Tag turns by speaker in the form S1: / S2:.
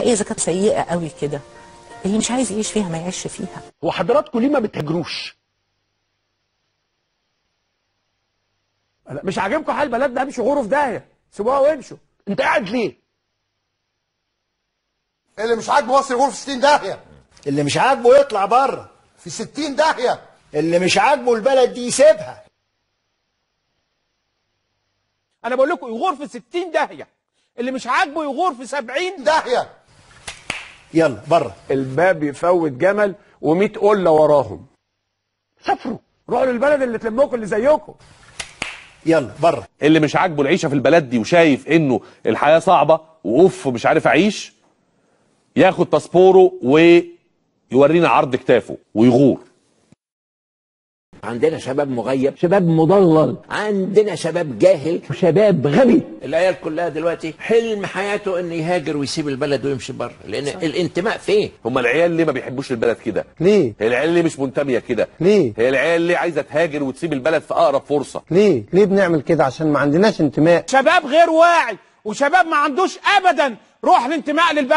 S1: الحقيقة اذا كانت سيئه قوي كده، اللي مش عايز يعيش فيها ما يعيش فيها.
S2: هو حضراتكم ليه ما بتهاجروش؟
S3: مش عاجبكم حال بلدنا، امشوا غوروا في داهية، سيبوها وامشوا.
S2: انت قاعد ليه؟
S4: اللي مش عاجبه مصر يغور في 60 داهية.
S5: اللي مش عاجبه يطلع بره
S4: في 60 داهية.
S5: اللي مش عاجبه البلد دي يسيبها.
S6: انا بقول لكم يغور في 60 داهية، اللي مش عاجبه يغور في 70
S4: داهية.
S5: يلا بره.
S3: الباب يفوت جمل و100 قلة وراهم.
S2: سافروا،
S3: روحوا للبلد اللي تلمكم اللي زيكم.
S5: يلا بره.
S7: اللي مش عاجبه العيشة في البلد دي وشايف انه الحياة صعبة واوف مش عارف اعيش، ياخد باسبوره ويورينا عرض كتافه ويغور.
S8: عندنا شباب مغيب، شباب مضلل، عندنا شباب جاهل، وشباب غبي. العيال كلها دلوقتي حلم حياته انه يهاجر ويسيب البلد ويمشي بره، لان صح. الانتماء فين؟
S7: هما العيال ليه ما بيحبوش البلد كده؟
S9: ليه؟
S7: هي العيال ليه مش منتميه كده؟
S9: ليه؟
S7: هي العيال ليه عايزه تهاجر وتسيب البلد في اقرب فرصة؟
S9: ليه؟ ليه بنعمل كده؟ عشان ما عندناش انتماء.
S6: شباب غير واعي، وشباب ما عندوش ابدا روح الانتماء للبلد.